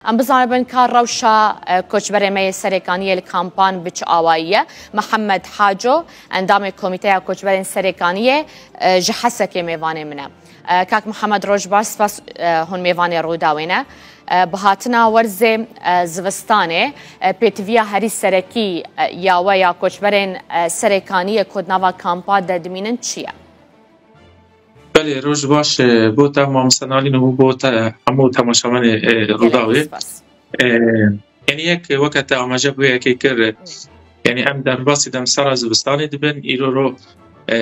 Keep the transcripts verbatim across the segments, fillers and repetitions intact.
Em bizanibin ka rewşa, e, koçberê me yê Serêkaniyê li kampan bi çi awayî ye. Mihemed Haco, endamê Komîteya Koçberên Serêkaniyê, e, ji Hesekê mêvanê min e. E, kak Mihemed, roj baş, spas, e, hûn mêvanê Rûdawê ne. E, bi hatina werzê, e, zivistanê, e, pêtiviya herî serekî, e, ya we ya koçberên, e, Serêkaniyê ku di nava kampa de dimînin çi ye? Belê, roj baş, e, bo te mamoste Nalîn û bo te hemû temaşevanê, e, Rûdawê. Gelek spas. E, Yanî yek weke te amaje bû yekê kir, e, yanî em derbasî demsara zivistanê dibin, îro ro, e,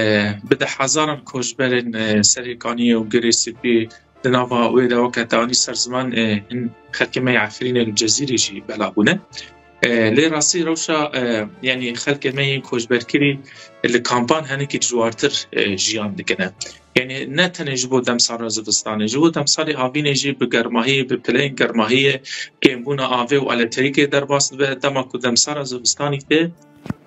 bi deh hezaran koçberên, e, Serêkaniyê û Girê Spî di nava wê de weke te anî ser ziman, e, hin xelkê me yê Efrînê li Cezîrê jî bela bûne. E, lê rastî rewşa, e, yanî xelkê me yên koçberkirî li kampan hinekî dijwartir, e, jiyan dikine. Yanî ne tenê ji bo demsara zivistanê, ji bo demsalê havînê jî bi germahiyê, bi pileyên germahiyê, kêmbûna avê û elektrîkê derbas dibe, dema ku demsara zivistanî tê,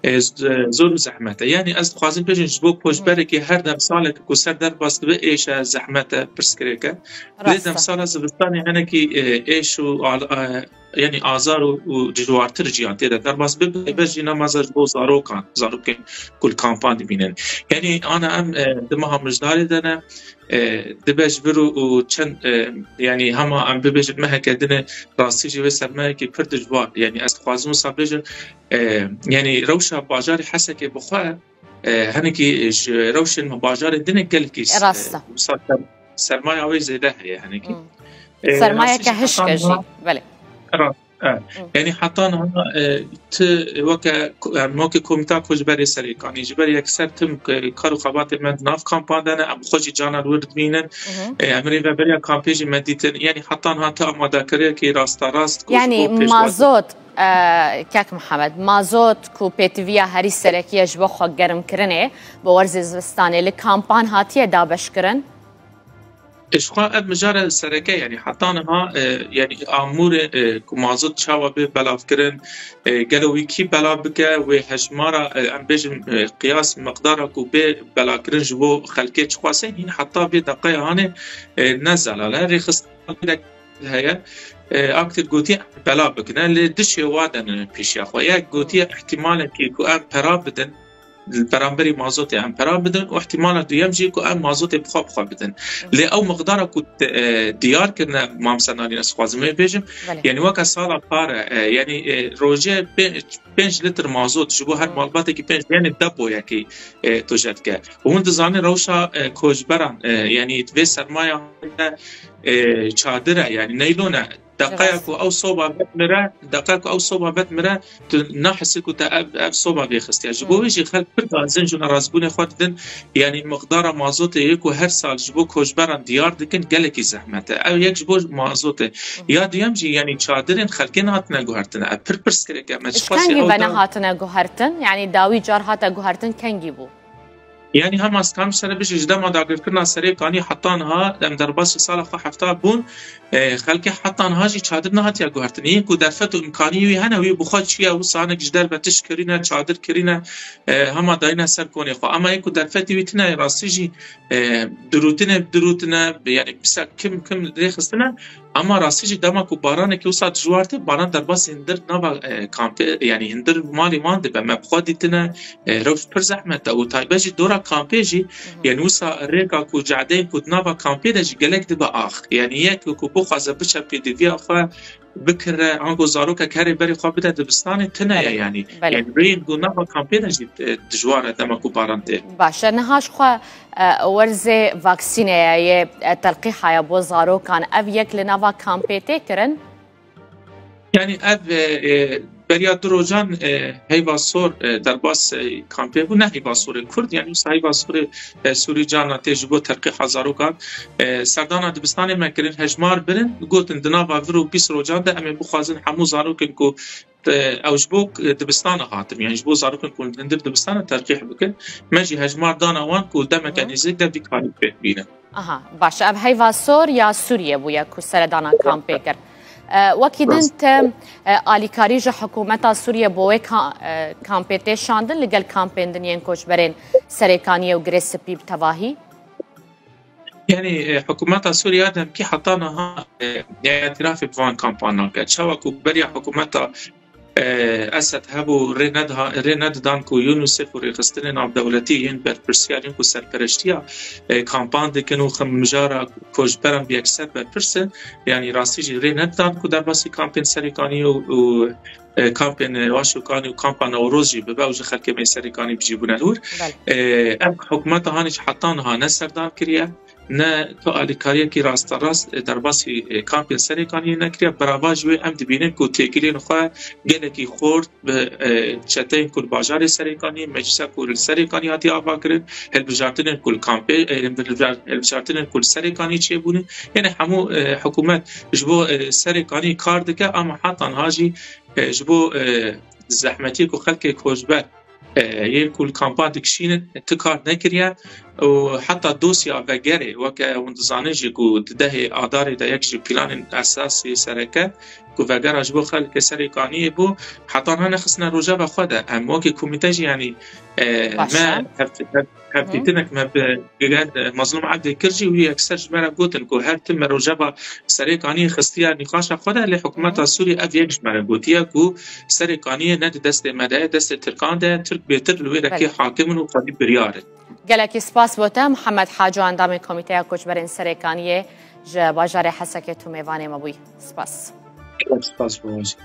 e, z-, zor û zehmet e. Yanî ez dixwazim bêjim ji bo koçberekî her demsalek ku ser derbas dibe êş e, zehmet e, pirsgirêk e. Lê Rast e. demsala zivistanê hinekî, e, êş û al-, e, yanî azar û, û dijwartir jiyan tê de derbas bibe, taybet jî nemaza ji bo zarokan, zarokên ku li kampan dimînin. Yanî ana em, e, di meha mijdarê de ne, e, dibe ji vir û, û çend, e, yanî hema em bibêjin meheke din e, rastî jî wê sermayekî pir dijwar. Yanî ez dixwazim wisa bêjim, e, yanî rewşa bajarê Hesekê bi xwe, e, hinekî ji rewşên me bajarê din e gelekî, e, Rast e. wisa ser-, sermaya wê zêde heye hinekî. Hmm. E, Sermayeke rastî jî hişk e heta jî. niha Belê. Rast, e. Hı. Yanî heta niha, e, tu weke ko-, em weke Komîta Koçberê Serêkanî, ji ber yekser tim, e, kar û xebatê me di nav kampan de ne, em xwe jî cana li wir dimînin. Hı hı. E, em rêveberiya kampê jî me dîtin. Yanî heta niha tu amadekariyekî rasterast ku ji Yanî bo pêşwazî mazot, e, kek Mihemed, mazot ku pêtiviya herî serekî ye ji bo xwe germkirinê, bo werzê zivistanê li kampan hatiye dabeşkirin? Ji xwe ev mijara sereke, yanî heta niha, e, yanî amûrê, e, ku mazot çawa bê belavkirin, e, gelo wî kî belav bike, wê hejmara, e, em bêjin, e, qiyas miqdara ku bê belavkirin ji bo xelkê çiqas e, hîn heta vê deqeya hanê, e, ne zelal e. Rêxistina heye, e, aktir gotiye em belav bikine, lê du şêwa de ne pêşiya xwe. Yek gotiye ihtimalekî ku em pera bidin, li beramberî mazotê em pera bidin û ihtimala duyem jî ku em mazotê bi xwe bi xwe bidin. Hı. Lê ew miqdara ku te, e, diyar kirine, Mam Senanî, ez dixwazim wê bêjim, Belê. yanî weke sala pare, e, yanî, e, rojê pê-, pênc litr mazot ji bo her Hı. malbatekî pênc, yanî depoyekî, e, tu jê dike. Û hûn dizanin rewşa, e, koçberan, e, yanî vê sermaya, e, çadir e, yanî neylon e. Deqeya Rast. ku ew soba vedmire, deqeya ku ew soba vedmire, tu nahesî ku te ev, ev soba vêxistiye. Ji bo Hı. wê jî xelk pir dazin ji narazbûnê xwe didin, yanî miqdara mazotê yê ku her sal ji bo koçberan diyar dikin, gelekî zehmet e. Ew yek ji bo mazotê. Hı. Ya duyem jî, yanî çadirên xelkê nehatine guhertine. Ev pir pirsgirêk e. Me Ji çiqasî kengî ew ve da- nehatine guhertin? Yanî dawî car hate guhertin, kengî bû? Yanî hema ez dikarim ji te re bêjim, ji dema dagirkirina Serêkanî heta niha, em derbasî sala xwe hefta bûn, e, xelkê heta niha jî çadir nehatiye guhertin. Yên ku derfet û îmkanî wî hene, wî bi xwe çûye, wisa hinek ji derve tişt kirîne, çadir kirîne, e, hema dayîne ser konê xwe. Ama yên ku derfetî wî tune ye, rastî jî, e, dirûtinê dirûtine, yanî pisa kim kim rêxistine. Ama rastî jî dema ku baranekî wisa dijwar tê, baran derbasî hindir nava, e, kampê, yanî hindir malê wan dibe. Me bi xwe dîtine, e, rewş pir zehmet e û taybet jî dora kampê jî, Hı hı. yanî wisa rêka ku cadeyên ku di nava kampê de jî gelek dibe ax. Yanî yek ku bixwaze biçe pêdiviya xwe bikire, ango zarokek herê berê xwe bide dibistanê, tune ye Belê. yanî. Belê. Yanî rêyên ku nava kampê de jî, e, dijwar e dema ku baran tê. Baş e, niha ji xwe, e, werzê vaksînê ye, yê, e, telqîha ye bo zarokan. Ev yek li nava kampê tê kirin? Yanî ev, e, e, beriya du rojan, e, heyva sor, e, derbas, e, kampê bû, ne heyva sorê Kurd, yanî wisa heyva sorê, e, Sûrî carna tê ji bo terqîha zarokan. E, serdana dibistanê me kirin, hejmar birin, gotin di nava vir û bîst rojan de em ê bixwazin hemû zarokên ku, e, ew ji bo, e, dibistana hatin, yanî ji bo zarokên ku li hundir dibistana terqîh bikin. Me jî hejmar dana wan ku demeke Hı. nêzîk de vî karî pêk bînin. Aha, baş e. Ev heyva sor ya Sûriyê bûye ku seredana kampê kir. E, wekî din Rast. te, e, alîkarî ji hikûmeta Sûriyê bo wê ka-, e, kampê tê şandin li gel kampên din yên koçberên Serêkaniyê û Girê Spî bi tevahî? Yani e, hikûmeta Sûriye demkî heta niha e, îtirafê bi van kampan nake. Çawa ku beriya hikûmeta e, Esed hebû rê nediha- rê nedidan ku UNICEF û rêxistinên navdewletî yên berpirsiyar yên ku serpereştiya e, kampan dikin û xim mijara koçberan bi yekser berpirs in, yani rastî jî rê nedidan ku derbasî kampên Serêkaniyê û, û e, kampên Waşûkanî û kampa Newroz jî bibe û ji xelkê me Serêkanî bijî bûne li wir. Belê. E, Ev hikûmeta hanê jî heta niha ne serdam kiriye, ne tu alîkariyekî rasterast e, derbasî e, kampên Serêkaniyê nekiriye. Birava ji wê em dibînin ku têkiliyên xwe gelekî xort bi e, çeteyên ku li bajarê Serêkaniyê, meclisa ku li Serêkaniyê hatiye avakirin, hilbijartinên ku li kampê, e, hilbijar- hilbijartinên ku li Serêkaniyê çêbûne. Yanî hemû e, hikûmet ji bo e, Serêkaniyê kar dike, ama heta niha jî e, ji bo e, zehmetiyê ku xelkê koçber e, yên ku li kampan dikişînin, ti kar nekiriye û heta dosya vegerê, weke hûn dizanin jî ku di dehê Adarê de yek ji planên esasî sereke ku vegera ji bo xelkê Serêkaniyê bû, heta niha nexistine rojeva xwe de. Em wekî komîte jî, yanî e, Baş me e. hev- hev- hevdîtinek me bi gigen e, Mazlûm Ebdê kir jî, wî yekser ji me re gotin ku her tim me rojeva Serêkaniyê xistiye nîqaşa xwe de, lê hikûmeta Sûrî ev yek ji me re gotiye ku Serêkaniyê ne di destê me de ye, destê Tirkan de ye, Tirk bêtir li wê rekê Belê. hakim in û xwedî biryar in. Gelekî spas bo te, Mihemed Haco, endamê Komîteya Koçberên Serêkaniyê ji bajarê Hesekê tu mêvanê me bûyî. Spas. Gelek spas bo we jî.